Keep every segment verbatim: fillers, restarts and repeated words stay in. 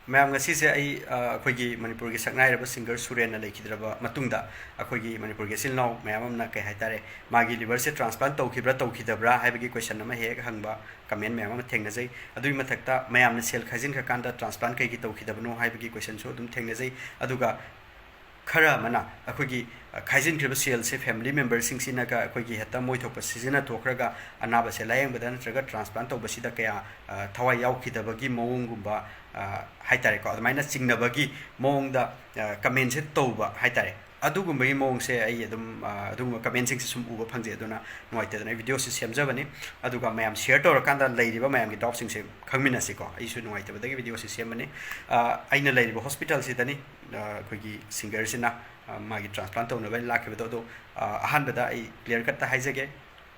ꯃꯌꯥꯝ, ꯉꯁꯤꯁꯦ ꯑꯩ ꯑ, ꯑꯩꯈꯣꯏꯒꯤ ꯃꯅꯤꯄꯨꯔꯒꯤ ꯁꯛꯅꯥꯏꯔꯕ singer ꯁꯨꯔꯦꯟꯅ ꯂꯩꯈꯤꯗ꯭ꯔꯕ ꯃꯇꯨꯡꯗ, ꯑꯩꯈꯣꯏꯒꯤ ꯃꯅꯤꯄꯨꯔꯒꯤ ꯏꯆꯤꯜ ꯏꯅꯥꯎ ꯃꯌꯥꯝ ꯑꯃꯅ, ꯀꯩ ꯍꯥꯏꯇꯥꯔꯦ, ꯃꯥꯒꯤ liverꯁꯦ transplant ꯇꯧꯈꯤꯕ꯭ꯔꯥ ꯇꯧꯈꯤꯗꯕ꯭ꯔꯥ ꯍꯥꯏꯕꯒꯤ question ꯑꯃ ꯍꯦꯛ ꯍꯪꯕ comment ꯃꯌꯥꯝ ꯑꯃ ꯊꯦꯡꯅꯖꯩ꯫ ꯑꯗꯨꯒꯤ ꯃꯊꯛꯇ ꯃꯌꯥꯝꯅ ꯁꯦꯜ ꯈꯥꯏꯖꯤꯟꯈ꯭ꯔꯀꯥꯟꯗ transplant ꯀꯩꯒꯤ ꯇꯧꯈꯤꯗꯕꯅꯣ ꯍꯥꯏꯕꯒꯤ questionꯁꯨ ꯑꯗꯨꯝ ꯊꯦꯡꯅꯖꯩ꯫ ꯑꯗꯨꯒ ꯈꯔ ꯑꯃꯅ ꯑꯩꯈꯣꯏꯒꯤ, ꯑ, ꯈꯥꯏꯖꯤꯟꯈ꯭ꯔꯤꯕ ꯁꯦꯜꯁꯦ family memberꯁꯤꯡꯁꯤꯅꯒ ꯑꯩꯈꯣꯏꯒꯤ ꯍꯦꯛꯇ ꯃꯣꯏ ꯊꯣꯛꯄ ꯁꯤꯖꯤꯟꯅꯊꯣꯛꯈ꯭ꯔꯒ ꯑꯅꯥꯕꯁꯦ ꯂꯥꯌꯦꯡꯕꯗ ꯅꯠꯇ꯭ꯔꯒ transplant ꯇꯧꯕꯁꯤꯗ ꯀꯌꯥ, ꯑ, ꯊꯋꯥꯏ ꯌꯥꯎꯈꯤꯗꯕꯒꯤ ꯃꯑꯣꯡꯒꯨꯝꯕ, ꯑ, ꯍꯥꯏꯇꯥꯔꯦꯀꯣ, ꯑꯗꯨꯃꯥꯏꯅ ꯆꯤꯡꯅꯕꯒꯤ ꯃꯑꯣꯡꯗ, ꯑ, commentꯁꯦ ꯇꯧꯕ ꯍꯥꯏꯇꯥꯔꯦ꯫ ꯑꯗꯨꯒꯨꯝꯕꯒꯤ ꯃꯑꯣꯡꯁꯦ ꯑꯩ ꯑꯗꯨꯝ, ꯑ, ꯑꯗꯨꯒꯨꯝꯕ commentꯁꯤꯡꯁꯦ ꯁꯨꯝ ꯎꯕ ꯐꯪꯖꯩ꯫ ꯑꯗꯨꯅ ꯅꯨꯡꯉꯥꯏꯇꯗꯅ ꯑꯩ videoꯁꯦ ꯁꯦꯝꯖꯕꯅꯤ꯫ ꯑꯗꯨꯒ ꯃꯌꯥꯝ share ꯇꯧꯔꯀꯥꯟꯗ ꯂꯩꯔꯤꯕ ꯃꯌꯥꯝꯒꯤ doubtꯁꯤꯡꯁꯦ ꯈꯪꯃꯤꯟꯅꯁꯤꯀꯣ꯫ ꯑꯩꯁꯨ ꯅꯨꯡꯉꯥꯏꯇꯕꯗꯒꯤ videoꯁꯦ ꯁꯦꯝꯕꯅꯤ꯫ ꯑ, ꯑꯩꯅ ꯂꯩꯔꯤꯕ hospitalꯁꯤꯗꯅꯤ, ꯑ, ꯑꯩꯈꯣꯏꯒꯤ singerꯁꯤꯅ, ꯑ, ꯃꯥꯒꯤ transplant ꯇꯧꯅꯕ ꯂꯥꯛꯈꯤꯕꯗꯣ꯫ ꯑꯗꯣ, ꯑ, ꯑꯍꯥꯟꯕꯗ ꯑꯩ clear cutꯇ ꯍꯥꯏꯖꯒꯦ,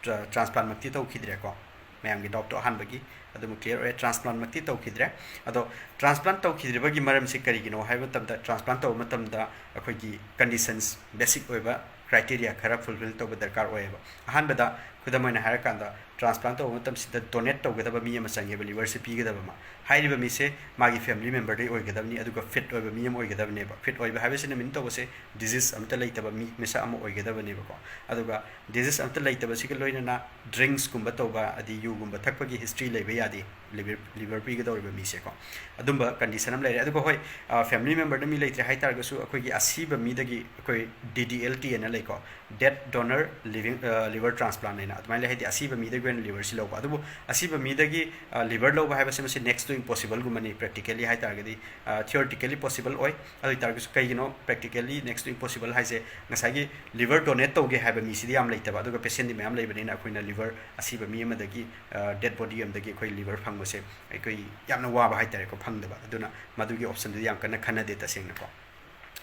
tra-, transplantꯃꯛꯇꯤ ꯇꯧꯈꯤꯗ꯭ꯔꯦꯀꯣ꯫ ꯃꯌꯥꯝꯒꯤ doubtꯇꯣ ꯑꯍꯥꯟꯕꯒꯤ ꯑꯗꯨꯃꯛ clear ꯑꯣꯏꯔꯦ, transplantꯃꯛꯇꯤ ꯇꯧꯈꯤꯗ꯭ꯔꯦ꯫ ꯑꯗꯣ transplant ꯇꯧꯈꯤꯗ꯭ꯔꯤꯕꯒꯤ ꯃꯔꯝꯁꯤ ꯀꯔꯤꯒꯤꯅꯣ ꯍꯥꯏꯕ ꯃꯇꯝꯗ, transplant ꯇꯧꯕ ꯃꯇꯝꯗ ꯑꯩꯈꯣꯏꯒꯤ conditions, basic ꯑꯣꯏꯕ criteria ꯈꯔ fulfill ꯇꯧꯕ ꯗꯔꯀꯥꯔ ꯑꯣꯏꯌꯦꯕ꯫ ꯑꯍꯥꯟꯕꯗ, ꯈꯨꯗꯝ ꯑꯣꯏꯅ ꯍꯥꯏꯔꯀꯥꯟꯗ, transplant ꯇꯧꯕ ꯃꯇꯝꯁꯤꯗ donate ꯇꯧꯒꯗꯕ ꯃꯤ ꯑꯃ ꯆꯪꯉꯦꯕ, liverꯁꯦ ꯄꯤꯒꯗꯕ ꯑꯃ꯫ ꯍꯥꯏꯔꯤꯕ ꯃꯤꯁꯦ ꯃꯥꯒꯤ family memberꯗꯒꯤ ꯑꯣꯏꯒꯗꯕꯅꯤ, ꯑꯗꯨꯒ fit ꯑꯣꯏꯕ ꯃꯤ ꯑꯃ ꯑꯣꯏꯒꯗꯕꯅꯦꯕ꯫ Fit ꯑꯣꯏꯕ ꯍꯥꯏꯕꯁꯤꯅ mean ꯇꯧꯕꯁꯦ disease ꯑꯃꯠꯇ ꯂꯩꯇꯕ ꯃꯤ ꯃꯤꯁꯛ ꯑꯃ ꯑꯣꯏꯒꯗꯕꯅꯦꯕꯀꯣ꯫ ꯑꯗꯨꯒ disease ꯑꯃꯠꯇ ꯂꯩꯇꯕꯁꯤꯒ ꯂꯣꯏꯅꯅ drinkꯁꯀꯨꯝꯕ ꯇꯧꯕ, ꯑꯗꯩ ꯌꯨꯒꯨꯝꯕ ꯊꯛꯄꯒꯤ history ꯂꯩꯕ ꯌꯥꯗꯦ liver, liver ꯄꯤꯒꯗꯧꯔꯤꯕ ꯃꯤꯁꯦꯀꯣ꯫ ꯑꯗꯨꯝꯕ condition ꯑꯃ ꯂꯩꯔꯦ꯫ ꯑꯗꯨꯒ ꯍꯣꯏ, ꯑ, family memberꯗ ꯃꯤ ꯂꯩꯇ꯭ꯔꯦ ꯍꯥꯏꯇꯥꯔꯒꯁꯨ, ꯑꯩꯈꯣꯏꯒꯤ ꯑꯁꯤꯕ ꯃꯤꯗꯒꯤ ꯑꯩꯈꯣꯏ D D L T ꯑꯅ ꯂꯩꯀꯣ, dead donor living, ꯑ, liver transplant ꯍꯥꯏꯅ, ꯑꯗꯨꯃꯥꯏꯅ ꯂꯩ꯫ ꯍꯥꯏꯗꯤ ꯑꯁꯤꯕ ꯃꯤꯗꯒꯤ ꯑꯣꯏꯅ liverꯁꯤ ꯂꯧꯕ꯫ ꯑꯗꯨꯕꯨ ꯑꯁꯤꯕ ꯃꯤꯗꯒꯤ, ꯑ, liver ꯂꯧꯕ ꯍꯥꯏꯕꯁꯤ ꯃꯁꯤ next to impossibleꯒꯨꯝꯕꯅꯤ꯫ Practically ꯍꯥꯏꯇꯥꯔꯒꯗꯤ, ꯑ, theoretically possible ꯑꯣꯏ꯫ ꯑꯗꯨ ꯑꯣꯏꯇꯥꯔꯒꯁꯨ ꯀꯩꯒꯤꯅꯣ practically next to impossible ꯍꯥꯏꯁꯦ? ꯉꯁꯥꯏꯒꯤ liver donate ꯇꯧꯒꯦ ꯍꯥꯏꯕ ꯃꯤꯁꯤꯗꯤ ꯌꯥꯝ ꯂꯩꯇꯕ, ꯑꯗꯨꯒ patientꯗꯤ ꯃꯌꯥꯝ ꯂꯩꯕꯅꯤꯅ ꯑꯩꯈꯣꯏꯅ liver, ꯑꯁꯤꯕ ꯃꯤ ꯑꯃꯗꯒꯤ, ꯑ, dead body ꯑꯃꯗꯒꯤ ꯑꯩꯈꯣꯏ liver ꯐꯪꯕꯁꯦ ꯑꯩꯈꯣꯏ ꯌꯥꯝꯅ ꯋꯥꯕ ꯍꯥꯏꯇꯥꯔꯦꯀꯣ, ꯐꯪꯗꯕ꯫ ꯑꯗꯨꯅ ꯃꯗꯨꯒꯤ optionꯗꯨꯗꯤ ꯌꯥꯝ ꯀꯟꯅ ꯈꯟꯅꯗꯦ ꯇꯁꯦꯡꯅꯀꯣ꯫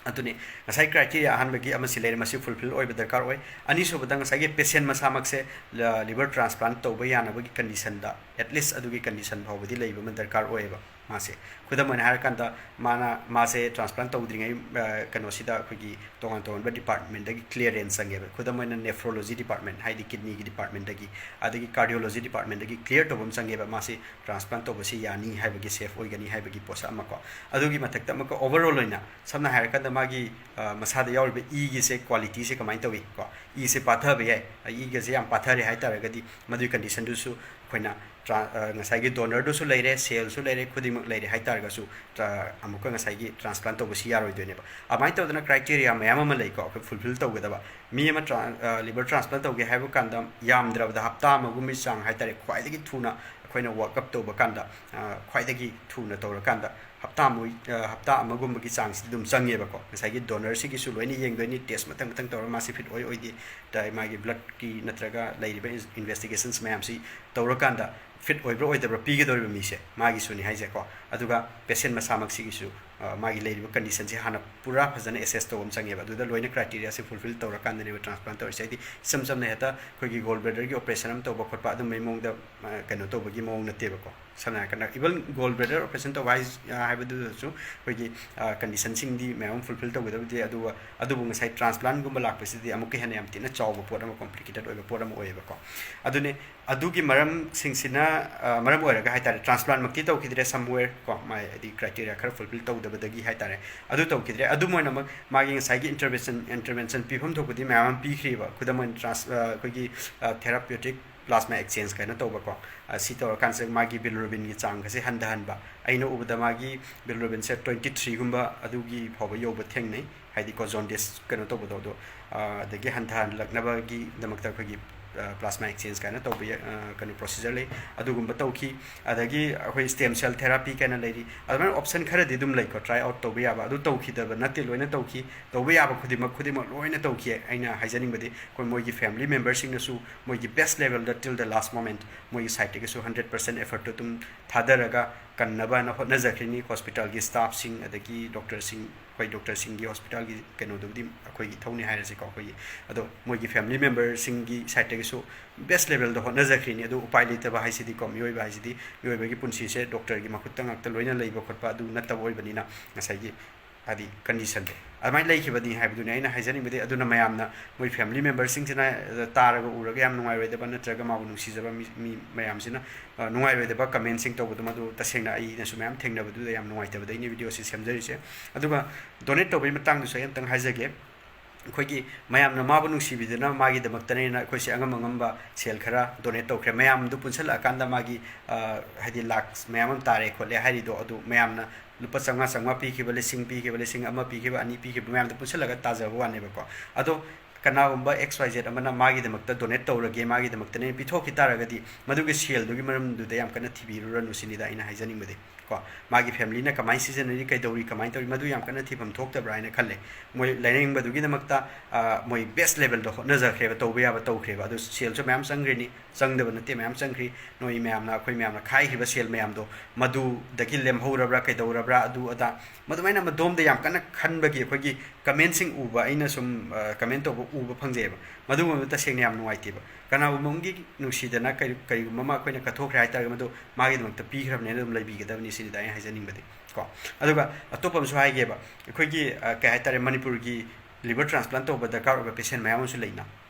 ꯑꯗꯨꯅꯤ, ꯉꯁꯥꯏ criteria ꯑꯍꯥꯟꯕꯒꯤ ꯑꯃꯁꯤ ꯂꯩꯔꯦ, ꯃꯁꯤ fulfill ꯑꯣꯏꯕ ꯗꯔꯀꯥꯔ ꯑꯣꯏ꯫ ꯑꯅꯤꯁꯨꯕꯗ, ꯉꯁꯥꯏꯒꯤ patient ꯃꯁꯥꯃꯛꯁꯦ, ꯑ, liver transplant ꯇꯧꯕ ꯌꯥꯅꯕꯒꯤ conditionꯗ, at least ꯑꯗꯨꯒꯤ condition ꯐꯥꯎꯕꯗꯤ ꯂꯩꯕ ꯑꯃ ꯗꯔꯀꯥꯔ ꯑꯣꯏꯌꯦꯕ꯫ ꯃꯥꯁꯦ ꯈꯨꯗꯝ ꯑꯣꯏꯅ ꯍꯥꯏꯔꯀꯥꯟꯗ ꯃꯥꯅ ꯃꯥꯁꯦ ꯇ꯭ꯔꯥꯟꯁꯄ꯭ꯂꯥꯟ ꯇꯧꯗ꯭ꯔꯤꯉꯩ ꯀꯩꯅꯣꯁꯤꯗ ꯑꯩꯈꯣꯏꯒꯤ ꯇꯣꯉꯥꯟ ꯇꯣꯉꯥꯟꯕ ꯗꯤꯄꯥꯔꯠꯃꯦꯟꯗꯒꯤ ꯀ꯭ꯂꯤꯌꯔꯦꯟꯁ ꯆꯪꯉꯦꯕ꯫ ꯈꯨꯗꯝ ꯑꯣꯏꯅ ꯅꯦꯐ꯭ꯔꯣꯂꯣꯖꯤ ꯗꯤꯄꯥꯔꯠꯃꯦꯟ ꯍꯥꯏꯗꯤ ꯀꯤꯗꯅꯤꯒꯤ ꯗꯤꯄꯥꯔꯠꯃꯦꯟꯗꯒꯤ, ꯑꯗꯒꯤ ꯀꯥꯔꯗꯤꯑꯣꯂꯣꯖꯤ ꯗꯤꯄꯥꯔꯠꯃꯦꯟꯗꯒꯤ ꯀ꯭ꯂꯤꯌꯔ ꯇꯧꯕ ꯑꯃ ꯆꯪꯉꯦꯕ꯫ ꯃꯥꯁꯤ ꯇ꯭ꯔꯥꯟꯁꯄ꯭ꯂꯥꯟ ꯇꯧꯕꯁꯤ ꯌꯥꯅꯤ ꯍꯥꯏꯕꯒꯤ, ꯁꯦꯐ ꯑꯣꯏꯒꯅꯤ ꯍꯥꯏꯕꯒꯤ ꯄꯣꯠꯁꯛ ꯑꯃ ꯀꯣ꯫ ꯑꯗꯨꯒꯤ ꯃꯊꯛꯇ ꯑꯃꯨꯛꯀ ꯑꯣꯚꯔꯑꯣꯜ ꯑꯣꯏꯅ ꯁꯝꯅ ꯍꯥꯏꯔꯀꯥꯟꯗ ꯃꯥꯒꯤ ꯃꯁꯥꯗ ꯌꯥꯎꯔꯤꯕ ꯏꯒꯤꯁꯦ ꯀ꯭ꯋꯥꯂꯤꯇꯤꯁꯦ ꯀꯃꯥꯏꯅ ꯇꯧꯏ ꯀꯣ, ꯏꯁꯦ ꯄꯥꯊꯕ ꯌꯥꯏ, ꯏꯒꯁꯦ ꯌꯥꯝ ꯄꯥꯊꯔꯦ ꯍꯥꯏꯇꯥꯔꯒꯗꯤ ꯃꯗꯨꯒꯤ ꯀꯟꯗꯤꯁꯟꯗꯨꯁꯨ ꯑꯩꯈꯣꯏꯅ ꯉꯁꯥꯏꯒꯤ ꯗꯣꯅꯔꯗꯨꯁꯨ ꯂꯩꯔꯦ, ꯁꯦꯜꯁꯨ ꯂꯩꯔꯦ, ꯈꯨꯗꯤꯡꯃꯛ ꯂꯩꯔꯦ ꯍꯥꯏꯇꯥꯔꯒꯁꯨ ꯑꯃꯨꯛꯀ ꯉꯁꯥꯏꯒꯤ ꯇ꯭ꯔꯥꯟꯁꯄ꯭ꯂꯥꯟ ꯇꯧꯕꯁꯤ ꯌꯥꯔꯣꯏꯗꯣꯏꯅꯦꯕ꯫ ꯑꯗꯨꯃꯥꯏꯅ ꯇꯧꯗꯅ ꯀ꯭ꯔꯥꯏꯇꯦꯔꯤꯌꯥ ꯃꯌꯥꯝ ꯑꯃ ꯂꯩꯀꯣ ꯑꯩꯈꯣꯏ ꯐꯨꯜꯐꯤꯜ ꯇꯧꯒꯗꯕ꯫ ꯃꯤ ꯑꯃ ꯇ꯭ꯔꯥꯟ ꯂꯤꯕꯔ ꯇ꯭ꯔꯥꯟꯁꯄ꯭ꯂꯥꯟ ꯇꯧꯒꯦ ꯍꯥꯏꯕ ꯀꯥꯟꯗ ꯌꯥꯝꯗ꯭ꯔꯕꯗ ꯍꯞꯇꯥ ꯑꯃꯒꯨꯝꯕꯒꯤ ꯆꯥꯡ ꯍꯥꯏꯇꯥꯔꯦ, ꯈ꯭ꯋꯥꯏꯗꯒꯤ ꯊꯨꯅ ꯑꯩꯈꯣꯏꯅ ꯋꯥꯔꯛꯑꯞ ꯇꯧꯕ ꯀꯥꯟꯗ ꯈ꯭ꯋꯥꯏꯗꯒꯤ ꯊꯨꯅ ꯇꯧꯔꯀꯥꯟꯗ ꯍꯞꯇꯥ ꯑꯃ ꯍꯞꯇꯥ ꯑꯃꯒꯨꯝꯕꯒꯤ ꯆꯥꯡꯁꯤꯗꯤ ꯑꯗꯨꯝ ꯆꯪꯉꯦꯕꯀꯣ꯫ ꯉꯁꯥꯏꯒꯤ ꯗꯣꯅꯔꯁꯤꯒꯤꯁꯨ ꯂꯣꯏꯅ ꯌꯦꯡꯗꯣꯏꯅꯤ, ꯇꯦꯁ ꯃꯊꯪ ꯃꯊꯪ ꯇꯧꯔꯒ ꯃꯥꯁꯤ ꯐꯤꯠ ꯑꯣꯏ ꯑꯣꯏꯗꯦ, ꯃꯥꯒꯤ ꯕ꯭ꯂꯠꯀꯤ ꯅꯠꯇ꯭ꯔꯒ ꯂꯩꯔꯤꯕ ꯏꯟꯚꯦꯁꯇꯤꯒꯦꯁꯟꯁ ꯃꯌꯥꯝꯁꯤ ꯇꯧꯔꯀꯥꯟꯗ ꯐꯤꯠ ꯑꯣꯏꯕ꯭ꯔꯥ ꯑꯣꯏꯗꯕ꯭ꯔꯥ ꯄꯤꯒꯗꯧꯔꯤꯕ ꯃꯤꯁꯦ ꯃꯥꯒꯤꯁꯨꯅꯤ ꯍꯥꯏꯁꯦꯀꯣ꯫ ꯑꯗꯨꯒ ꯄꯦꯁꯦꯟ ꯃꯁꯥꯃꯛꯁꯤꯒꯤꯁꯨ ꯃꯥꯒꯤ ꯂꯩꯔꯤꯕ ꯀꯟꯗꯤꯁꯟꯁꯦ ꯍꯥꯟꯅ ꯄꯨꯔꯥ ꯐꯖꯅ ꯑꯦꯁꯦꯁ ꯇꯧꯕ ꯑꯃ ꯆꯪꯉꯦꯕ꯫ ꯑꯗꯨꯗ ꯂꯣꯏꯅ ꯀ꯭ꯔꯥꯏꯇꯦꯔꯤꯌꯥꯁꯦ ꯐꯨꯜꯐꯤꯜ ꯇꯧꯔꯀꯥꯟꯗꯅꯦꯕ ꯇ꯭ꯔꯥꯟꯁꯄ꯭ꯂꯥꯟ ꯇꯧꯔꯤꯁꯦ꯫ ꯍꯥꯏꯗꯤ ꯏꯆꯝ ꯆꯝꯅ ꯍꯦꯛꯇ ꯑꯩꯈꯣꯏꯒꯤ ꯒꯣꯜ ꯕ꯭ꯂꯦꯗꯔꯒꯤ ꯑꯣꯄꯔꯦꯁꯟ ꯑꯃ ꯇꯧꯕ ꯈꯣꯠꯄ ꯑꯗꯨꯝꯕꯒꯤ ꯃꯑꯣꯡꯗ ꯀꯩꯅꯣ ꯇꯧꯕꯒꯤ ꯃꯑꯣꯡ ꯅꯠꯇꯦꯕꯀꯣ꯫ ꯁꯝꯅ ꯍꯥꯏꯔꯀꯥꯟꯗ ꯏꯚꯟ ꯒꯣꯜ ꯕ꯭ꯂꯦꯗꯔ ꯑꯣꯄꯔꯦꯁꯟ ꯇꯧꯕ ꯍꯥꯏꯕꯗꯨꯗꯁꯨ ꯑꯩꯈꯣꯏꯒꯤ ꯀꯟꯗꯤꯁꯟꯁꯤꯡꯗꯤ ꯃꯌꯥꯝ ꯑꯃ ꯐꯨꯜꯐꯤꯜ ꯇꯧꯒꯗꯕꯗꯤ, ꯑꯗꯨꯒ ꯑꯗꯨꯕꯨ ꯉꯁꯥꯏ ꯇ꯭ꯔꯥꯟꯁꯄ꯭ꯂꯥꯟꯒꯨꯝꯕ ꯂꯥꯛꯄꯁꯤꯗꯤ ꯑꯃꯨꯛꯀ ꯍꯦꯟꯅ ꯌꯥꯝ ꯊꯤꯅ ꯆꯥꯎꯕ ꯄꯣꯠ ꯑꯃ, ꯀꯣꯝꯄ꯭ꯂꯤꯀꯦꯇꯦꯠ ꯑꯣꯏꯕ ꯄꯣꯠ ꯑꯃ ꯑꯣꯏꯌꯦꯕꯀꯣ꯫ ꯑꯗꯨꯅꯦ ꯑꯗꯨꯒꯤ ꯃꯔꯝꯁꯤꯡꯁꯤꯅ ꯃꯔꯝ ꯑꯣꯏꯔꯒ ꯍꯥꯏꯇꯥꯔꯦ, ꯇ꯭ꯔꯥꯟꯁꯄ꯭ꯂꯥꯟꯃꯛꯇꯤ ꯇꯧꯈꯤꯗ꯭ꯔꯦ ꯁꯝꯋꯦꯔ ꯀꯣ, ꯃꯥꯏ ꯍꯥꯏꯗꯤ ꯀ꯭ꯔꯥꯏꯇꯦꯔꯤꯌꯥ ꯈꯔ ꯐꯨꯜꯐꯤꯜ ꯇꯧꯗꯕꯗꯒꯤ ꯍꯥꯏꯇꯥꯔꯦ꯫ ꯑꯗꯨ ꯇꯧꯈꯤꯗ꯭ꯔꯦ꯫ ꯑꯗꯨꯝ ꯑꯣꯏꯅꯃꯛ ꯃꯥꯒꯤ ꯉꯁꯥꯏꯒꯤ ꯏꯟꯇꯔꯚꯦꯟꯁꯟ ꯏꯟꯇꯔꯚꯦꯟꯁꯟ ꯄꯤꯐꯝ ꯊꯣꯛꯄꯗꯤ ꯃꯌꯥꯝ ꯑꯃ ꯄꯤꯈ꯭ꯔꯤꯕ꯫ ꯈꯨꯗꯝ ꯑꯣꯏꯅ ꯇ꯭ꯔꯥꯟꯁ ꯑꯩꯈꯣꯏꯒꯤ ꯊꯦꯔꯥꯄ꯭ꯌꯨꯇꯤꯛ ꯄ꯭ꯂꯥꯁꯃꯥ ꯑꯦꯛꯁꯆꯦꯟꯖ ꯀꯥꯏꯅ ꯇꯧꯕꯀꯣ꯫ ꯁꯤ ꯇꯧꯔꯀꯥꯟꯁꯤꯗ ꯃꯥꯒꯤ ꯕꯤꯂꯤꯔꯨꯕꯤꯟꯒꯤ ꯆꯥꯡꯒꯁꯦ ꯍꯟꯊꯍꯟꯕ꯫ ꯑꯩꯅ ꯎꯕꯗ ꯃꯥꯒꯤ ꯕꯤꯂꯤꯔꯨꯕꯤꯟꯁꯦ ꯇ꯭ꯋꯦꯟꯇꯤ ꯊ꯭ꯔꯤꯒꯨꯝꯕ ꯑꯗꯨꯒꯤ ꯐꯥꯎꯕ ꯌꯧꯕ ꯊꯦꯡꯅꯩ꯫ ꯍꯥꯏꯗꯤ ꯀꯣ, ꯖꯣꯟꯗꯤꯁ ꯀꯩꯅꯣ ꯇꯧꯕꯗꯣ, ꯑꯗꯣ ꯑꯗꯒꯤ ꯍꯟꯊꯍꯜꯂꯛꯅꯕꯒꯤꯗꯃꯛꯇ ꯑꯩꯈꯣꯏꯒꯤ ꯄ꯭ꯂꯥꯁꯃꯥ ꯑꯦꯛꯁꯆꯦꯟꯖ ꯀꯥꯏꯅ ꯇꯧꯕ ꯀꯩꯅꯣ ꯄ꯭ꯔꯣꯁꯤꯖꯔ ꯂꯩ꯫ ꯑꯗꯨꯒꯨꯝꯕ ꯇꯧꯈꯤ꯫ ꯑꯗꯒꯤ ꯑꯩꯈꯣꯏ ꯁ꯭ꯇꯦꯝ ꯁꯦꯜ ꯊꯦꯔꯥꯄꯤ ꯀꯥꯏꯅ ꯂꯩꯔꯤ꯫ ꯑꯗꯨꯃꯥꯏꯅ ꯑꯣꯞꯁꯟ ꯈꯔꯗꯤ ꯑꯗꯨꯝ ꯂꯩꯀꯣ, ꯇ꯭ꯔꯥꯏ ꯑꯥꯎꯠ ꯇꯧꯕ ꯌꯥꯕ꯫ ꯑꯗꯨ ꯇꯧꯈꯤꯗꯕ ꯅꯠꯇꯦ, ꯂꯣꯏꯅ ꯇꯧꯈꯤ꯫ ꯇꯧꯕ ꯌꯥꯕ ꯈꯨꯗꯤꯡꯃꯛ ꯈꯨꯗꯤꯡꯃꯛ ꯂꯣꯏꯅ ꯇꯧꯈꯤ꯫ ꯑꯩꯅ ꯍꯥꯏꯖꯅꯤꯡꯕꯗꯤ ꯑꯩꯈꯣꯏ ꯃꯣꯏꯒꯤ ꯐꯦꯃꯤꯂꯤ ꯃꯦꯝꯕꯔꯁꯤꯡꯅꯁꯨ ꯃꯣꯏꯒꯤ ꯕꯦꯁ ꯂꯦꯚꯦꯜꯗ till the last moment ꯃꯣꯏꯒꯤ ꯁꯥꯏꯠꯇꯒꯤꯁꯨ ꯍꯟꯗ꯭ꯔꯦꯠ ꯄꯥꯔꯁꯦꯟ ꯑꯦꯐꯔꯠꯇꯨ ꯑꯗꯨꯝ ꯊꯥꯗꯔꯒ ꯀꯟꯅꯕꯅ ꯍꯣꯠꯅꯖꯈ꯭ꯔꯤꯅꯤ꯫ ꯍꯣꯁꯄꯤꯇꯥꯜꯒꯤ ꯁ꯭ꯇꯥꯐꯁꯤꯡ, ꯑꯗꯒꯤ ꯗꯣꯛꯇꯔꯁꯤꯡ, ꯑꯩꯈꯣꯏ ꯗꯣꯛꯇꯔꯁꯤꯡꯒꯤ ꯍꯣꯁꯄꯤꯇꯥꯜꯒꯤ ꯀꯩꯅꯣꯗꯨꯕꯨꯗꯤ ꯑꯩꯈꯣꯏꯒꯤ ꯏꯊꯧꯅꯤ ꯍꯥꯏꯔꯁꯤꯀꯣ꯫ ꯑꯩꯈꯣꯏꯒꯤ, ꯑꯗꯣ ꯃꯣꯏꯒꯤ ꯐꯦꯃꯤꯂꯤ ꯃꯦꯝꯕꯔꯁꯤꯡꯒꯤ ꯁꯥꯏꯠꯇꯒꯤꯁꯨ ꯕꯦꯁ ꯂꯦꯚꯦꯜꯗ ꯍꯣꯠꯅꯖꯈ꯭ꯔꯤꯅꯤ꯫ ꯑꯗꯨ ꯎꯄꯥꯏ ꯂꯩꯇꯕ ꯍꯥꯏꯁꯤꯗꯤꯀꯣ, ꯃꯤꯑꯣꯏꯕ ꯍꯥꯏꯁꯤꯗꯤ, ꯃꯤꯑꯣꯏꯕꯒꯤ ꯄꯨꯟꯁꯤꯁꯦ ꯗꯣꯛꯇꯔꯒꯤ ꯃꯈꯨꯠꯇ ꯉꯥꯛꯇ ꯂꯣꯏꯅ ꯂꯩꯕ ꯈꯣꯠꯄ ꯑꯗꯨ ꯅꯠꯇꯕ ꯑꯣꯏꯕꯅꯤꯅ, ꯉꯁꯥꯏꯒꯤ ꯍꯥꯏꯗꯤ ꯀꯟꯗꯤꯁꯟꯗꯣ ꯑꯗꯨꯃꯥꯏꯅ ꯂꯩꯈꯤꯕꯅꯤ ꯍꯥꯏꯕꯗꯨꯅꯤ ꯑꯩꯅ ꯍꯥꯏꯖꯅꯤꯡꯕꯗꯤ꯫ ꯑꯗꯨꯅ ꯃꯌꯥꯝꯅ, ꯃꯣꯏ ꯐꯦꯃꯤꯂꯤ ꯃꯦꯝꯕꯔꯁꯤꯡꯁꯤꯅ ꯇꯥꯔꯒ ꯎꯔꯒ ꯌꯥꯝ ꯅꯨꯡꯉꯥꯏꯔꯣꯏꯗꯕ, ꯅꯠꯇ꯭ꯔꯒ ꯃꯥꯕꯨ ꯅꯨꯡꯁꯤꯖꯕ ꯃꯤ, ꯃꯤ ꯃꯌꯥꯝꯁꯤꯅ, ꯑ, ꯅꯨꯡꯉꯥꯏꯔꯣꯏꯗꯕ ꯀꯃꯦꯟꯁꯤꯡ ꯇꯧꯕꯗꯣ, ꯃꯗꯨ ꯇꯁꯦꯡꯅ ꯑꯩꯅꯁꯨ ꯃꯌꯥꯝ ꯊꯦꯡꯅꯕꯗꯨꯗ ꯌꯥꯝ ꯅꯨꯡꯉꯥꯏꯇꯕꯗꯩꯅꯦ ꯚꯤꯗꯤꯑꯣꯁꯤ ꯁꯦꯝꯖꯔꯤꯁꯦ꯫ ꯑꯗꯨꯒ ꯗꯣꯅꯦꯠ ꯇꯧꯕꯒꯤ ꯃꯇꯥꯡꯗꯁꯨ ꯑꯩ ꯑꯝꯇꯪ ꯍꯥꯏꯖꯒꯦ꯫ ꯑꯩꯈꯣꯏꯒꯤ ꯃꯌꯥꯝꯅ ꯃꯥꯕꯨ ꯅꯨꯡꯁꯤꯕꯤꯗꯨꯅ ꯃꯥꯒꯤꯗꯃꯛꯇꯅꯦꯅ ꯑꯩꯈꯣꯏꯁꯦ ꯑꯉꯝ ꯑꯉꯝꯕ ꯁꯦꯜ ꯈꯔ ꯗꯣꯅꯦꯠ ꯇꯧꯈ꯭ꯔꯦ꯫ ꯃꯌꯥꯝꯗꯨ ꯄꯨꯟꯁꯤꯜꯂꯛꯑꯀꯥꯟꯗ ꯃꯥꯒꯤ, ꯑ, ꯍꯥꯏꯗꯤ ꯂꯥꯛꯁ ꯃꯌꯥꯝ ꯑꯃ ꯇꯥꯔꯦ ꯈꯣꯠꯂꯦ ꯍꯥꯏꯔꯤꯗꯣ, ꯑꯗꯨ ꯃꯌꯥꯝꯅ ꯂꯨꯄꯥ ꯆꯥꯝꯃꯉꯥ, ꯆꯥꯝꯃꯉꯥ ꯄꯤꯈꯤꯕ, ꯂꯤꯁꯤꯡ ꯄꯤꯈꯤꯕ, ꯂꯤꯁꯤꯡ ꯑꯃ ꯄꯤꯈꯤꯕ, ꯑꯅꯤ ꯄꯤꯈꯤꯕ ꯃꯌꯥꯝꯗꯣ ꯄꯨꯟꯁꯤꯜꯂꯒ ꯇꯥꯖꯕ ꯋꯥꯅꯦꯕꯀꯣ꯫ ꯑꯗꯣ ꯀꯅꯥꯒꯨꯝꯕ ꯑꯦꯛꯁ ꯋꯥꯏ ꯖꯦꯠ ꯑꯃꯅ ꯃꯥꯒꯤꯗꯃꯛꯇ ꯗꯣꯅꯦꯠ ꯇꯧꯔꯒꯦ, ꯃꯥꯒꯤꯗꯃꯛꯇꯅꯦ ꯄꯤꯊꯣꯛꯈꯤ ꯇꯥꯔꯒꯗꯤ, ꯃꯗꯨꯒꯤ ꯁꯦꯜꯗꯨꯒꯤ ꯃꯔꯝꯗꯨꯗ ꯌꯥꯝ ꯀꯟꯅ ꯊꯤꯕꯤꯔꯨꯔꯅꯨ ꯁꯤꯅꯤꯗ ꯑꯩꯅ ꯍꯥꯏꯖꯅꯤꯡꯕꯗꯤ꯫ ꯀꯣ, ꯃꯥꯒꯤ ꯐꯦꯃꯤꯂꯤꯅ ꯀꯃꯥꯏꯅ ꯁꯤꯖꯤꯟꯅꯔꯤ, ꯀꯩꯗꯧꯔꯤ, ꯀꯃꯥꯏꯅ ꯇꯧꯔꯤ, ꯃꯗꯨ ꯌꯥꯝ ꯀꯟꯅ ꯊꯤꯐꯝ ꯊꯣꯛꯇꯕ꯭ꯔꯥ ꯍꯥꯏꯅ ꯈꯜꯂꯦ꯫ ꯃꯣꯏ ꯂꯥꯏꯌꯦꯡꯕꯗꯨꯒꯤꯗꯃꯛꯇ, ꯑ, ꯃꯣꯏ ꯕꯦꯁ ꯂꯦꯚꯦꯜꯗ ꯍꯣꯠꯅꯖꯈ꯭ꯔꯦꯕ, ꯇꯧꯕ ꯌꯥꯕ ꯇꯧꯈ꯭ꯔꯦꯕ꯫ ꯑꯗꯨ ꯁꯦꯜꯁꯨ ꯃꯌꯥꯝ ꯆꯪꯈ꯭ꯔꯤꯅꯤ, ꯆꯪꯗꯕ ꯅꯠꯇꯦ, ꯃꯌꯥꯝ ꯆꯪꯈ꯭ꯔꯤ꯫ ꯅꯣꯏ ꯃꯌꯥꯝꯅ, ꯑꯩꯈꯣꯏ ꯃꯌꯥꯝꯅ ꯈꯥꯏꯈꯤꯕ ꯁꯦꯜ ꯃꯌꯥꯝꯗꯣ ꯃꯗꯨꯗꯒꯤ ꯂꯦꯝꯍꯧꯔꯕ꯭ꯔꯥ, ꯀꯩꯗꯧꯔꯕ꯭ꯔꯥ, ꯑꯗꯨ ꯑꯗꯥ, ꯃꯗꯨꯃꯥꯏꯅ ꯃꯗꯣꯝꯗ ꯌꯥꯝ ꯀꯟꯅ ꯈꯟꯕꯒꯤ ꯑꯩꯈꯣꯏꯒꯤ ꯀꯃꯦꯟꯁꯤꯡ ꯎꯕ, ꯑꯩꯅ ꯁꯨꯝ, ꯑ, ꯀꯃꯦꯟ ꯇꯧꯕ ꯎꯕ ꯐꯪꯖꯩꯑꯕ꯫ ꯃꯗꯨꯒꯨꯝꯕꯗꯨ ꯇꯁꯦꯡꯅ ꯌꯥꯝ ꯅꯨꯡꯉꯥꯏꯇꯦꯕ꯫ ꯀꯅꯥꯒꯨꯝꯕ ꯑꯃꯒꯤ ꯅꯨꯡꯁꯤꯗꯅ ꯀꯔꯤ-, ꯀꯔꯤꯒꯨꯝꯕ ꯑꯃ ꯑꯩꯈꯣꯏꯅ ꯀꯠꯊꯣꯛꯈ꯭ꯔꯦ ꯍꯥꯏ ꯇꯥꯔꯒꯗꯤ, ꯃꯗꯨ ꯃꯥꯒꯤꯗꯃꯛꯇ ꯄꯤꯈ꯭ꯔꯕꯅꯦꯅ ꯑꯗꯨꯝ ꯂꯩꯕꯤꯒꯗꯕꯅꯤ ꯁꯤꯅꯤꯗ ꯑꯩꯅ ꯍꯥꯏꯖꯅꯤꯡꯕꯗꯤ꯫ ꯀꯣ, ꯑꯗꯨꯒ ꯑꯇꯣꯞꯄ ꯑꯃꯁꯨ ꯍꯥꯏꯒꯦꯕ, ꯑꯩꯈꯣꯏꯒꯤ, ꯑ, ꯀꯩ ꯍꯥꯏꯇꯥꯔꯦ, ꯃꯅꯤꯄꯨꯔꯒꯤ ꯂꯤꯚꯔ ꯇ꯭ꯔꯥꯟꯁꯄ꯭ꯂꯥꯟ ꯇꯧꯕ ꯗꯔꯀꯥꯔ ꯑꯣꯏꯕ ꯄꯦꯁꯦꯟ ꯃꯌꯥꯝ ꯑꯃꯁꯨ ꯂꯩꯅ,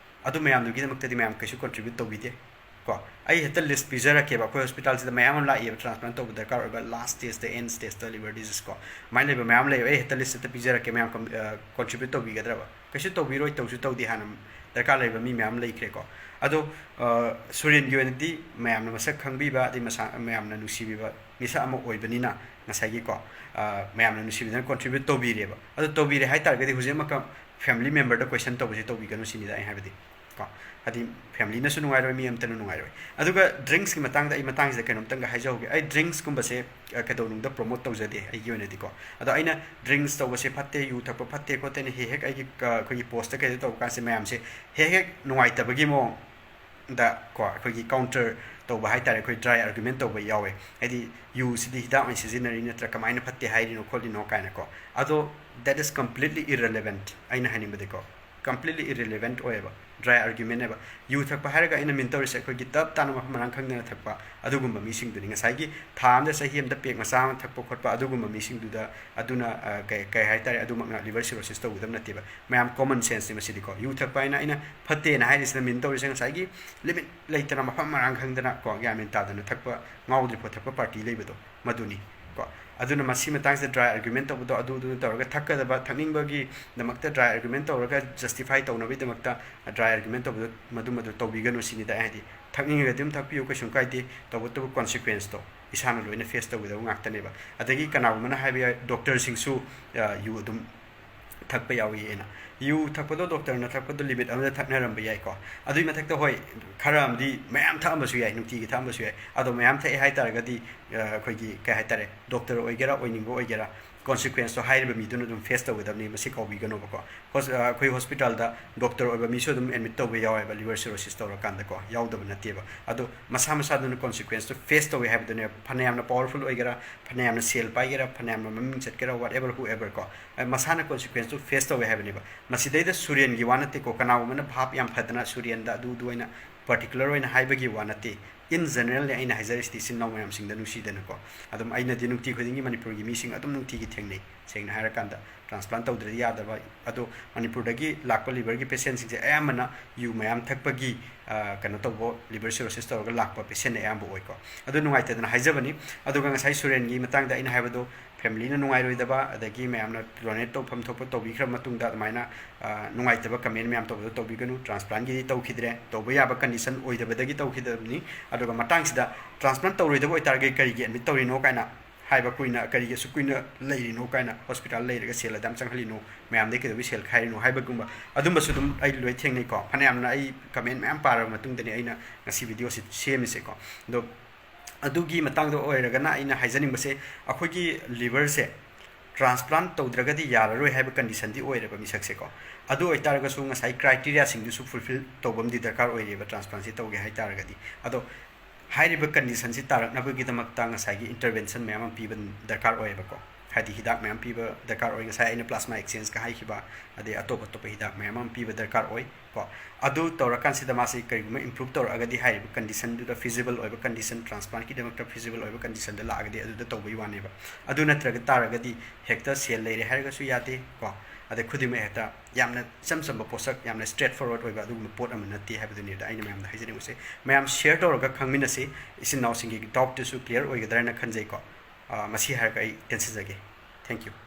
ꯑꯗꯨ ꯃꯌꯥꯝꯗꯨꯒꯤꯗꯃꯛꯇꯗꯤ ꯃꯌꯥꯝ ꯀꯩꯁꯨ ꯀꯣꯟꯇ꯭ꯔꯤꯕ꯭ꯌꯨꯠ ꯇꯧꯕꯤꯗꯦ꯫ ꯀꯣ, ꯑꯩ ꯍꯦꯛꯇ ꯂꯤꯁ ꯄꯤꯖꯔꯛꯀꯦꯕ꯫ ꯑꯩꯈꯣꯏ ꯍꯣꯁꯄꯤꯇꯥꯜꯁꯤꯗ ꯃꯌꯥꯝ ꯑꯃ ꯂꯥꯛꯏꯕ ꯇ꯭ꯔꯥꯟꯁꯄ꯭ꯂꯥꯟ ꯇꯧꯕ ꯗꯔꯀꯥꯔ ꯑꯣꯏꯕ, ꯂꯥꯁ ꯁ꯭ꯇꯦꯖꯇ, ꯑꯦꯟ ꯁ꯭ꯇꯦꯖꯇ ꯂꯤꯚꯔ ꯗꯤꯖꯤꯁ ꯀꯣ, ꯑꯗꯨꯃꯥꯏꯅ ꯂꯩꯕ ꯃꯌꯥꯝ ꯂꯩꯕ꯫ ꯑꯩ ꯍꯦꯛꯇ ꯂꯤꯁ ꯍꯦꯛꯇ ꯄꯤꯖꯔꯛꯀꯦ, ꯃꯌꯥꯝ ꯀꯝ-, ꯑ, ꯀꯣꯟꯇ꯭ꯔꯤꯕ꯭ꯌꯨꯠ ꯇꯧꯕꯤꯒꯗ꯭ꯔꯕ? ꯀꯩꯁꯨ ꯇꯧꯕꯤꯔꯣꯏ, ꯇꯧꯁꯨ ꯇꯧꯗꯦ, ꯍꯥꯟꯅ ꯗꯔꯀꯥꯔ ꯂꯩꯕ ꯃꯤ ꯃꯌꯥꯝ ꯂꯩꯈ꯭ꯔꯦꯀꯣ꯫ ꯑꯗꯣ, ꯑ, ꯁꯨꯔꯦꯟꯒꯤ ꯑꯣꯏꯅꯗꯤ ꯃꯌꯥꯝꯅ ꯃꯁꯛ ꯈꯪꯕꯤꯕ, ꯑꯗꯩ ꯃꯁꯥ, ꯃꯌꯥꯝꯅ ꯅꯨꯡꯁꯤꯕꯤꯕ ꯃꯤꯁꯛ ꯑꯃ ꯑꯣꯏꯕꯅꯤꯅ, ꯉꯁꯥꯏꯒꯤꯀꯣ, ꯑ, ꯃꯌꯥꯝꯅ ꯅꯨꯡꯁꯤꯕꯤꯗꯅ ꯀꯣꯟꯇ꯭ꯔꯤꯕ꯭ꯌꯨꯠ ꯇꯧꯕꯤꯔꯦꯕ꯫ ꯑꯗꯣ ꯇꯧꯕꯤꯔꯦ ꯍꯥꯏ ꯇꯥꯔꯒꯗꯤ ꯍꯧꯖꯤꯛꯃꯛꯀ ꯐꯦꯃꯤꯂꯤ ꯃꯦꯝꯕꯔꯗ ꯀꯣꯏꯁꯟ ꯇꯧꯕꯁꯦ ꯇꯧꯕꯤꯒꯅꯨ ꯁꯤꯅꯤꯗ ꯑꯩ ꯍꯥꯏꯕꯗꯤ꯫ ꯀꯣ, ꯍꯥꯏꯗꯤ ꯐꯦꯃꯤꯂꯤꯅꯁꯨ ꯅꯨꯡꯉꯥꯏꯔꯣꯏ, ꯃꯤ ꯑꯃꯠꯇꯅ ꯅꯨꯡꯉꯥꯏꯔꯣꯏ꯫ ꯑꯗꯨꯒ ꯗ꯭ꯔꯤꯡꯁꯀꯤ ꯃꯇꯥꯡꯗ ꯑꯩ ꯃꯇꯥꯡꯁꯤꯗ ꯀꯩꯅꯣꯝꯇꯪꯒ ꯍꯥꯏꯖꯍꯧꯒꯦ꯫ ꯑꯩ ꯗ꯭ꯔꯤꯡꯁꯀꯨꯝꯕꯁꯦ, ꯑ, ꯀꯩꯗꯧꯅꯨꯡꯗ ꯄ꯭ꯔꯣꯃꯣꯠ ꯇꯧꯖꯗꯦ ꯑꯩꯒꯤ ꯑꯣꯏꯅꯗꯤꯀꯣ꯫ ꯑꯗꯣ ꯑꯩꯅ ꯗ꯭ꯔꯤꯡꯁ ꯇꯧꯕꯁꯦ ꯐꯠꯇꯦ, ꯌꯨ ꯊꯛꯄ ꯐꯠꯇꯦ ꯈꯣꯠꯇꯦꯅ ꯍꯦꯛ ꯍꯦꯛ ꯑꯩꯒꯤ, ꯑ, ꯑꯩꯈꯣꯏꯒꯤ ꯄꯣꯁꯇ ꯀꯩꯗ ꯇꯧꯕ ꯀꯥꯟꯁꯦ ꯃꯌꯥꯝꯁꯦ ꯍꯦꯛ ꯍꯦꯛ ꯅꯨꯡꯉꯥꯏꯇꯕꯒꯤ ꯃꯑꯣꯡ, ꯗ ꯀꯣ ꯑꯩꯈꯣꯏꯒꯤ ꯀꯥꯎꯟꯇꯔ ꯇꯧꯕ ꯍꯥꯏ ꯇꯥꯔꯦ, ꯑꯩꯈꯣꯏ ꯗ꯭ꯔꯥꯏ ꯑꯥꯔꯒ꯭ꯌꯨꯃꯦꯟ ꯇꯧꯕ ꯌꯥꯎꯋꯦ꯫ ꯍꯥꯏꯗꯤ ꯌꯨꯁꯤꯗꯤ ꯍꯤꯗꯥꯛ ꯑꯣꯏꯅ ꯁꯤꯖꯤꯟꯅꯔꯤ ꯅꯠꯇ꯭ꯔꯥ, ꯀꯃꯥꯏꯅ ꯐꯠꯇꯦ ꯍꯥꯏꯔꯤꯅꯣ ꯈꯣꯠꯂꯤꯅꯣ ꯀꯥꯏꯅꯀꯣ꯫ ꯑꯗꯣ that is completely irrelevant, ꯑꯩꯅ ꯍꯥꯏꯅꯤꯡꯕꯗꯤꯀꯣ, completely irrelevant ꯑꯣꯏꯌꯦꯕ, ꯗ꯭ꯔꯥꯏ ꯑꯥꯔꯒ꯭ꯌꯨꯃꯦꯟꯅꯦꯕ꯫ ꯌꯨ ꯊꯛꯄ ꯍꯥꯏꯔꯒ ꯑꯩꯅ ꯃꯤꯟ ꯇꯧꯔꯤꯁꯦ ꯑꯩꯈꯣꯏꯒꯤ ꯇꯞ ꯇꯥꯅ ꯃꯐꯝ ꯃꯔꯥꯡ ꯈꯪꯗꯅ ꯊꯛꯄ ꯑꯗꯨꯒꯨꯝꯕ ꯃꯤꯁꯤꯡꯗꯨꯅꯤ꯫ ꯉꯁꯥꯏꯒꯤ ꯊꯥ ꯑꯃꯗ ꯆꯍꯤ ꯑꯃꯗ ꯄꯦꯛ ꯃꯆꯥ ꯑꯃ ꯊꯛꯄ ꯈꯣꯠꯄ ꯑꯗꯨꯒꯨꯝꯕ ꯃꯤꯁꯤꯡꯗꯨꯗ, ꯑꯗꯨꯅ ꯑ, ꯀꯩ ꯀꯩ ꯍꯥꯏ ꯇꯥꯔꯦ, ꯑꯗꯨꯃꯛꯅ ꯂꯤꯚꯔ ꯁꯤꯔꯣꯁꯤꯁ ꯇꯧꯒꯗꯕ ꯅꯠꯇꯦꯕ꯫ ꯃꯌꯥꯝ ꯀꯣꯃꯟ ꯁꯦꯟꯁꯅꯤ ꯃꯁꯤꯗꯤꯀꯣ꯫ ꯌꯨ ꯊꯛꯄ ꯍꯥꯏꯅ ꯑꯩꯅ ꯐꯠꯇꯦꯅ ꯍꯥꯏꯔꯤꯁꯤꯅ ꯃꯤꯟ ꯇꯧꯔꯤꯁꯦ ꯉꯁꯥꯏꯒꯤ ꯂꯤꯃꯤꯠ ꯂꯩꯇꯅ ꯃꯐꯝ ꯃꯔꯥꯡ ꯈꯪꯗꯅ ꯀꯣ, ꯒ꯭ꯌꯥꯟ ꯃꯦꯟ ꯇꯥꯗꯅ ꯊꯛꯄ, ꯉꯥꯎꯗ꯭ꯔꯤꯐꯥꯎ ꯊꯛꯄ ꯄꯥꯔꯇꯤ ꯂꯩꯕꯗꯣ ꯃꯗꯨꯅꯤ ꯀꯣ꯫ ꯑꯗꯨꯅ ꯃꯁꯤ ꯃꯇꯥꯡꯁꯤꯗ ꯗ꯭ꯔꯥꯏ ꯑꯥꯔꯒ꯭ꯌꯨꯃꯦꯟ ꯇꯧꯕꯗꯣ, ꯑꯗꯨ ꯑꯗꯨ ꯇꯧꯔꯒ ꯊꯛꯀꯗꯕ, ꯊꯛꯅꯤꯡꯕꯒꯤꯗꯃꯛꯇ ꯗ꯭ꯔꯥꯏ ꯑꯥꯔꯒ꯭ꯌꯨꯃꯦꯟ ꯇꯧꯔꯒ ꯖꯁꯇꯤꯐꯥꯏ ꯇꯧꯅꯕꯒꯤꯗꯃꯛꯇ ꯗ꯭ꯔꯥꯏ ꯑꯥꯔꯒ꯭ꯌꯨꯃꯦꯟ ꯇꯧꯕꯗꯣ ꯃꯗꯨ ꯃꯗꯨ ꯇꯧꯕꯤꯒꯅꯨ ꯁꯤꯅꯤꯗ꯫ ꯍꯥꯏꯗꯤ ꯊꯛꯅꯤꯡꯉꯒꯗꯤ ꯑꯗꯨꯝ ꯊꯛꯄꯤꯌꯨ, ꯀꯩꯁꯨꯝ ꯀꯥꯏꯗꯦ, ꯇꯧꯕꯇꯕꯨ ꯀꯣꯟꯁꯤꯀ꯭ꯋꯦꯟꯁꯇꯣ ꯏꯁꯥꯅ ꯂꯣꯏꯅ ꯐꯦꯁ ꯇꯧꯒꯗꯕ ꯉꯥꯛꯇꯅꯦꯕ꯫ ꯑꯗꯒꯤ ꯀꯅꯥꯒꯨꯝꯕꯅ ꯍꯥꯏꯕ ꯌꯥꯏ, ꯗꯣꯛꯇꯔꯁꯤꯡꯁꯨ ꯑ, ꯌꯨ ꯑꯗꯨꯝ ꯊꯛꯄ ꯌꯥꯎꯏ ꯍꯥꯏꯅ꯫ ꯌꯨ ꯊꯛꯄꯗꯣ ꯗꯣꯛꯇꯔꯅ ꯊꯛꯄꯗꯣ ꯂꯤꯃꯤꯠ ꯑꯃꯗ ꯊꯛꯅꯔꯝꯕ ꯌꯥꯏꯀꯣ꯫ ꯑꯗꯨꯒꯤ ꯃꯊꯛꯇ ꯍꯣꯏ, ꯈꯔ ꯑꯃꯗꯤ ꯃꯌꯥꯝ ꯊꯛꯑꯝꯕꯁꯨ ꯌꯥꯏ, ꯅꯨꯡꯇꯤꯒꯤ ꯊꯛꯑꯝꯕꯁꯨ ꯌꯥꯏ꯫ ꯑꯗꯣ ꯃꯌꯥꯝ ꯊꯛꯑꯦ ꯍꯥꯏ ꯇꯥꯔꯒꯗꯤ ꯑ, ꯑꯩꯈꯣꯏꯒꯤ ꯀꯩ ꯍꯥꯏ ꯇꯥꯔꯦ, ꯗꯣꯛꯇꯔ ꯑꯣꯏꯒꯦꯔꯥ ꯑꯣꯏꯅꯤꯡꯕ ꯑꯣꯏꯒꯦꯔꯥ, ꯀꯣꯟꯁꯤꯀ꯭ꯋꯦꯟꯁꯇꯣ ꯍꯥꯏꯔꯤꯕ ꯃꯤꯗꯨꯅ ꯑꯗꯨꯝ ꯐꯦꯁ ꯇꯧꯒꯗꯕꯅꯤ, ꯃꯁꯤ ꯀꯥꯎꯕꯤꯒꯅꯣꯕꯀꯣ꯫ ꯍꯣꯁ-, ꯑ, ꯑꯩꯈꯣꯏ ꯍꯣꯁꯄꯤꯇꯥꯜꯗ ꯗꯣꯛꯇꯔ ꯑꯣꯏꯕ ꯃꯤꯁꯨ ꯑꯗꯨꯝ ꯑꯦꯗꯃꯤꯠ ꯇꯧꯕ ꯌꯥꯎꯋꯦꯕ, ꯂꯤꯚꯔ ꯁꯤꯔꯣꯁꯤꯁ ꯇꯧꯔꯀꯥꯟꯗꯀꯣ, ꯌꯥꯎꯗꯕ ꯅꯠꯇꯦꯕ꯫ ꯑꯗꯣ ꯃꯁꯥ ꯃꯁꯥꯗꯨꯅ ꯀꯣꯟꯁꯤꯀ꯭ꯋꯦꯟꯁꯇꯣ ꯐꯦꯁ ꯇꯧꯋꯦ ꯍꯥꯏꯕꯗꯨꯅꯦꯕ꯫ ꯐꯅꯌꯥꯝꯅ ꯄꯥꯋꯔꯐꯨꯜ ꯑꯣꯏꯒꯦꯔꯥ, ꯐꯅꯌꯥꯝꯅ ꯁꯦꯜ ꯄꯥꯏꯒꯦꯔꯥ, ꯐꯅꯌꯥꯝꯅ ꯃꯃꯤꯡ ꯆꯠꯀꯦꯔꯥ, whatever, whoever ꯀꯣ, ꯑ, ꯃꯁꯥꯅ ꯀꯣꯟꯁꯤꯀ꯭ꯋꯦꯟꯁꯇꯨ ꯐꯦꯁ ꯇꯧꯋꯦ ꯍꯥꯏꯕꯅꯦꯕ꯫ ꯃꯁꯤꯗꯩꯗ ꯁꯨꯔꯦꯟꯒꯤ ꯋꯥ ꯅꯠꯇꯦꯀꯣ꯫ ꯀꯅꯥꯒꯨꯝꯕꯅ ꯚꯥꯞ ꯌꯥꯝ ꯐꯗꯅ ꯁꯨꯔꯦꯟꯗ ꯑꯗꯨ ꯑꯗꯨ ꯑꯣꯏꯅ ꯄꯥꯔꯇꯤꯀꯨꯂꯔ ꯑꯣꯏꯅ ꯍꯥꯏꯕꯒꯤ ꯋꯥ ꯅꯠꯇꯦ꯫ ꯏꯟ ꯖꯦꯅꯔꯦꯜꯅꯤ ꯑꯩꯅ ꯍꯥꯏꯖꯔꯤꯁꯤꯗꯤ, ꯏꯆꯤꯟ ꯏꯅꯥꯎ ꯃꯌꯥꯝꯁꯤꯡꯗ ꯅꯨꯡꯁꯤꯗꯅꯀꯣ꯫ ꯑꯗꯨꯝ ꯑꯩꯅꯗꯤ ꯅꯨꯡꯇꯤ ꯈꯨꯗꯤꯡꯒꯤ ꯃꯅꯤꯄꯨꯔꯒꯤ ꯃꯤꯁꯤꯡ ꯑꯗꯨꯝ ꯅꯨꯡꯇꯤꯒꯤ ꯊꯦꯡꯅꯩ, ꯁꯦꯡꯅ ꯍꯥꯏꯔꯀꯥꯟꯗ꯫ ꯇ꯭ꯔꯥꯟꯁꯄ꯭ꯂꯥꯟ ꯇꯧꯗ꯭ꯔꯗꯤ ꯌꯥꯗꯕ꯫ ꯑꯗꯣ ꯃꯅꯤꯄꯨꯔꯗꯒꯤ ꯂꯥꯛꯄ ꯂꯤꯚꯔꯒꯤ ꯄꯦꯁꯦꯟꯁꯤꯡꯁꯦ ꯑꯌꯥꯝꯕꯅ ꯌꯨ ꯃꯌꯥꯝ ꯊꯛꯄꯒꯤ, ꯑ, ꯀꯩꯅꯣ ꯇꯧꯕ, ꯂꯤꯚꯔ ꯁꯤꯔꯣꯁꯤꯁ ꯇꯧꯔꯒ ꯂꯥꯛꯄ ꯄꯦꯁꯦꯟꯅ ꯑꯌꯥꯝꯕ ꯑꯣꯏꯀꯣ꯫ ꯑꯗꯨ ꯅꯨꯡꯉꯥꯏꯇꯗꯅ ꯍꯥꯏꯖꯕꯅꯤ꯫ ꯑꯗꯨꯒ ꯉꯁꯥꯏ ꯁꯨꯔꯦꯟꯒꯤ ꯃꯇꯥꯡꯗ ꯑꯩꯅ ꯍꯥꯏꯕꯗꯣ, ꯐꯦꯃꯤꯂꯤꯅ ꯅꯨꯡꯉꯥꯏꯔꯣꯏꯗꯕ, ꯑꯗꯒꯤ ꯃꯌꯥꯝꯅ ꯗꯣꯅꯦꯠ ꯇꯧꯐꯝ ꯊꯣꯛꯄ ꯇꯧꯕꯤꯈ꯭ꯔ ꯃꯇꯨꯡꯗ ꯑꯗꯨꯃꯥꯏꯅ, ꯑ, ꯅꯨꯡꯉꯥꯏꯇꯕ ꯀꯃꯦꯟ ꯃꯌꯥꯝ ꯇꯧꯕꯗꯣ ꯇꯧꯕꯤꯒꯅꯨ꯫ ꯇ꯭ꯔꯥꯟꯁꯄ꯭ꯂꯥꯟꯒꯤꯗꯤ ꯇꯧꯈꯤꯗ꯭ꯔꯦ, ꯇꯧꯕ ꯌꯥꯕ ꯀꯟꯗꯤꯁꯟ ꯑꯣꯏꯗꯕꯗꯒꯤ ꯇꯧꯈꯤꯗꯕꯅꯤ꯫ ꯑꯗꯨꯒ ꯃꯇꯥꯡꯁꯤꯗ ꯇ꯭ꯔꯥꯟꯁꯄ꯭ꯂꯥꯟ ꯇꯧꯔꯣꯏꯗꯕ ꯑꯣꯏꯇꯥꯔꯒꯗꯤ ꯀꯔꯤꯒꯤ ꯑꯦꯗꯃꯤꯠ ꯇꯧꯔꯤꯅꯣ ꯀꯥꯏꯅ ꯍꯥꯏꯕ, ꯀꯨꯏꯅ, ꯀꯔꯤꯒꯤ ꯑꯁꯨꯛ ꯀꯨꯏꯅ ꯂꯩꯔꯤꯅꯣ ꯀꯥꯏꯅ, ꯍꯣꯁꯄꯤꯇꯥꯜ ꯂꯩꯔꯒ ꯁꯦꯜ ꯑꯗꯨꯝ ꯆꯪꯍꯜꯂꯤꯅꯣ, ꯃꯌꯥꯝꯗꯒꯤ ꯀꯩꯗꯧꯕꯩ ꯁꯦꯜ ꯈꯥꯏꯔꯤꯅꯣ ꯍꯥꯏꯕꯒꯨꯝꯕ ꯑꯗꯨꯝꯕꯁꯨ ꯑꯗꯨꯝ ꯑꯩ ꯂꯣꯏ ꯊꯦꯡꯅꯩꯀꯣ꯫ ꯐꯅꯌꯥꯝꯅ ꯑꯩ ꯀꯃꯦꯟ ꯃꯌꯥꯝ ꯄꯥꯔꯕ ꯃꯇꯨꯡꯗꯅꯤ ꯑꯩꯅ ꯉꯁꯤ ꯚꯤꯗꯤꯑꯣꯁꯤ ꯁꯦꯝꯃꯤꯁꯦꯀꯣ꯫ ꯑꯗꯣ ꯑꯗꯨꯒꯤ ꯃꯇꯥꯡꯗ ꯑꯣꯏꯔꯒꯅ ꯑꯩꯅ ꯍꯥꯏꯖꯅꯤꯡꯕꯁꯦ, ꯑꯩꯈꯣꯏꯒꯤ ꯂꯤꯚꯔꯁꯦ ꯇ꯭ꯔꯥꯟꯁꯄ꯭ꯂꯥꯟ ꯇꯧꯗ꯭ꯔꯒꯗꯤ ꯌꯥꯔꯔꯣꯏ ꯍꯥꯏꯕ ꯀꯟꯗꯤꯁꯟꯗꯤ ꯑꯣꯏꯔꯦꯕ ꯃꯤꯁꯛꯁꯦꯀꯣ꯫ ꯑꯗꯨ ꯑꯣꯏꯇꯥꯔꯒꯁꯨ ꯉꯁꯥꯏ ꯀ꯭ꯔꯥꯏꯇꯦꯔꯤꯌꯥꯁꯤꯡꯗꯨꯁꯨ ꯐꯨꯜꯐꯤꯜ ꯇꯧꯕ ꯑꯃꯗꯤ ꯗꯔꯀꯥꯔ ꯑꯣꯏꯔꯤꯕ ꯇ꯭ꯔꯥꯟꯁꯄ꯭ꯂꯥꯟꯁꯤ ꯇꯧꯒꯦ ꯍꯥꯏ ꯇꯥꯔꯒꯗꯤ꯫ ꯑꯗꯣ ꯍꯥꯏꯔꯤꯕ ꯀꯟꯗꯤꯁꯟꯁꯤ ꯇꯥꯔꯛꯅꯕꯒꯤꯗꯃꯛꯇ ꯉꯁꯥꯏꯒꯤ ꯏꯟꯇꯔꯚꯦꯟꯁꯟ ꯃꯌꯥꯝ ꯑꯃ ꯄꯤꯕ ꯗꯔꯀꯥꯔ ꯑꯣꯏꯌꯦꯕꯀꯣ꯫ ꯍꯥꯏꯗꯤ ꯍꯤꯗꯥꯛ ꯃꯌꯥꯝ ꯄꯤꯕ ꯗꯔꯀꯥꯔ ꯑꯣꯏ, ꯉꯁꯥꯏ ꯑꯩꯅ ꯄ꯭ꯂꯥꯁꯃꯥ ꯑꯦꯛꯁꯆꯦꯟꯖꯀ ꯍꯥꯏꯈꯤꯕ, ꯑꯗꯩ ꯑꯇꯣꯞ ꯑꯇꯣꯞꯄ ꯍꯤꯗꯥꯛ ꯃꯌꯥꯝ ꯑꯃ ꯄꯤꯕ ꯗꯔꯀꯥꯔ ꯑꯣꯏ ꯀꯣ꯫ ꯑꯗꯨ ꯇꯧꯔꯀꯥꯟꯁꯤꯗ ꯃꯥꯁꯤ ꯀꯔꯤꯒꯨꯝꯕ ꯏꯝꯄ꯭ꯔꯨꯞ ꯇꯧꯔꯛꯑꯒꯗꯤ, ꯍꯥꯏꯔꯤꯕ ꯀꯟꯗꯤꯁꯟꯗꯨꯗ ꯐꯤꯖꯤꯕꯜ ꯑꯣꯏꯕ ꯀꯟꯗꯤꯁꯟ, ꯇ꯭ꯔꯥꯟꯁꯄ꯭ꯂꯥꯟꯠꯀꯤꯗꯃꯛꯇ ꯐꯤꯖꯤꯕꯜ ꯑꯣꯏꯕ ꯀꯟꯗꯤꯁꯟꯗ ꯂꯥꯛꯑꯒꯗꯤ ꯑꯗꯨꯗ ꯇꯧꯕꯒꯤ ꯋꯥꯅꯦꯕ꯫ ꯑꯗꯨ ꯅꯠꯇ꯭ꯔꯒ ꯇꯥꯔꯒꯗꯤ ꯍꯦꯛꯇ ꯁꯦꯜ ꯂꯩꯔꯦ ꯍꯥꯏꯔꯒꯁꯨ ꯌꯥꯗꯦ ꯀꯣ꯫ ꯑꯗꯩ ꯈꯨꯗꯤꯡꯃꯛ ꯍꯦꯛꯇ ꯌꯥꯝꯅ ꯏꯆꯝ ꯆꯝꯕ ꯄꯣꯠꯁꯛ, ꯌꯥꯝꯅ ꯏꯁꯇ꯭ꯔꯦꯠ ꯐꯣꯔꯋꯥꯔꯗ ꯑꯣꯏꯕ ꯑꯗꯨꯒꯨꯝꯕ ꯄꯣꯠ ꯑꯃ ꯅꯠꯇꯦ ꯍꯥꯏꯕꯗꯨꯅꯤꯗ ꯑꯩꯅ ꯃꯌꯥꯝꯗ ꯍꯥꯏꯖꯅꯤꯡꯕꯁꯦ꯫ ꯃꯌꯥꯝ ꯁꯤꯌꯔ ꯇꯧꯔꯒ ꯈꯪꯃꯤꯟꯅꯁꯤ, ꯏꯆꯤꯟ ꯏꯅꯥꯎꯁꯤꯡꯒꯤ ꯗꯥꯎꯠꯇꯨꯁꯨ ꯀ꯭ꯂꯤꯌꯥꯔ ꯑꯣꯏꯒꯗ꯭ꯔꯥ ꯍꯥꯏꯅ ꯈꯟꯖꯩꯀꯣ꯫ ꯑꯥ, ꯃꯁꯤ ꯍꯥꯏꯔꯒ ꯑꯩ ꯇꯦꯟꯁꯤꯟꯖꯒꯦ꯫ Thank you꯫